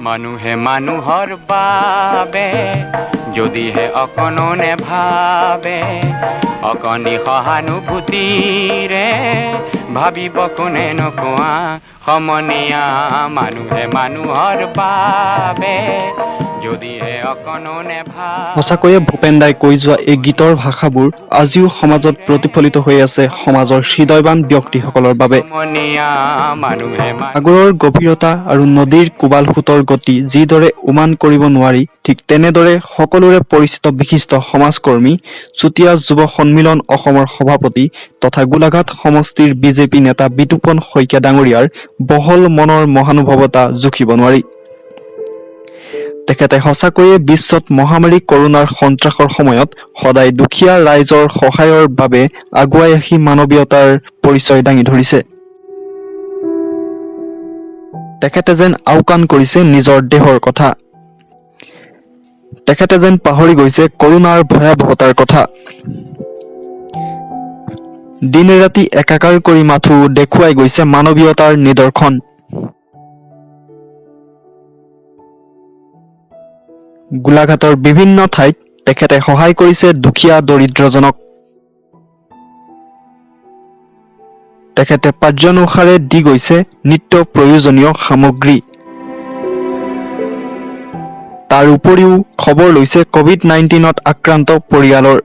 মানুহে মানুহৰ বাবে যদিহে অকণো নেভাবে, অকণি সহানুভূতিৰে ভাবিব কোনে নোকোৱা সমনীয়া। মানুহে মানুহৰ বাবে যদিহে অকণো নেভাবে। সঁচাকৈয়ে ভূপেন দাই কৈ যোৱা এই গীতৰ ভাষাবোৰ আজিও সমাজত প্ৰতিফলিত হৈ আছে সমাজৰ হৃদয়বান ব্যক্তিসকলৰ বাবে। সমনীয়া, মানুহে সাগৰৰ গভীৰতা আৰু নদীৰ কোবাল সোঁতৰ গতি যিদৰে উমান কৰিব নোৱাৰি, ঠিক তেনেদৰে সকলোৰে পৰিচিত বিশিষ্ট সমাজকৰ্মী, চুতীয়া যুৱ সন্মিলন অসমৰ সভাপতি তথা গোলাঘাট সমষ্টিৰ বিজেপি নেতা বিতুপন শইকীয়া ডাঙৰীয়াৰ বহল মনৰ মহানুভৱতা জুখিব নোৱাৰি। তেখেতে সঁচাকৈয়ে বিশ্বত মহামাৰী কৰোণাৰ সন্ত্ৰাসৰ সময়ত সদায় দুখীয়া ৰাইজৰ সহায়ৰ বাবে আগুৱাই আহি মানৱীয়তাৰ পৰিচয় দাঙি ধৰিছে। তেখেতে যেন আওকাণ কৰিছে নিজৰ দেহৰ কথা। তেখেতে যেন পাহৰি গৈছে কৰোণাৰ ভয়াৱহতাৰ কথা। দিন ৰাতি একাকাৰ কৰি মাথো দেখুৱাই গৈছে মানৱীয়তাৰ নিদৰ্শন। গোলাঘাটৰ বিভিন্ন ঠাইত তেখেতে সহায় কৰিছে দুখীয়া দৰিদ্ৰজনক। তেখেতে পাৰ্যানুসাৰে দি গৈছে নিত্য প্ৰয়োজনীয় সামগ্ৰী। তাৰ উপৰিও খবৰ লৈছে কভিড-19ত আক্ৰান্ত পৰিয়ালৰ।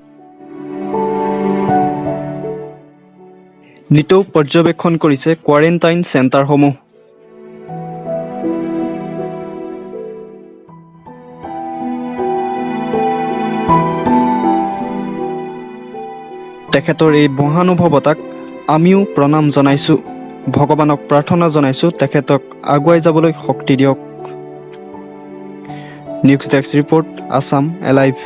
নিতৌ পৰ্যবেক্ষণ কৰিছে কোৱাৰেণ্টাইন চেণ্টাৰসমূহ। তেখেতৰ এই মহানুভৱতাক আমিও প্ৰণাম জনাইছোঁ। ভগৱানক প্ৰাৰ্থনা জনাইছোঁ, তেখেতক আগুৱাই যাবলৈ শক্তি দিয়ক। News desk report, Assam Alive.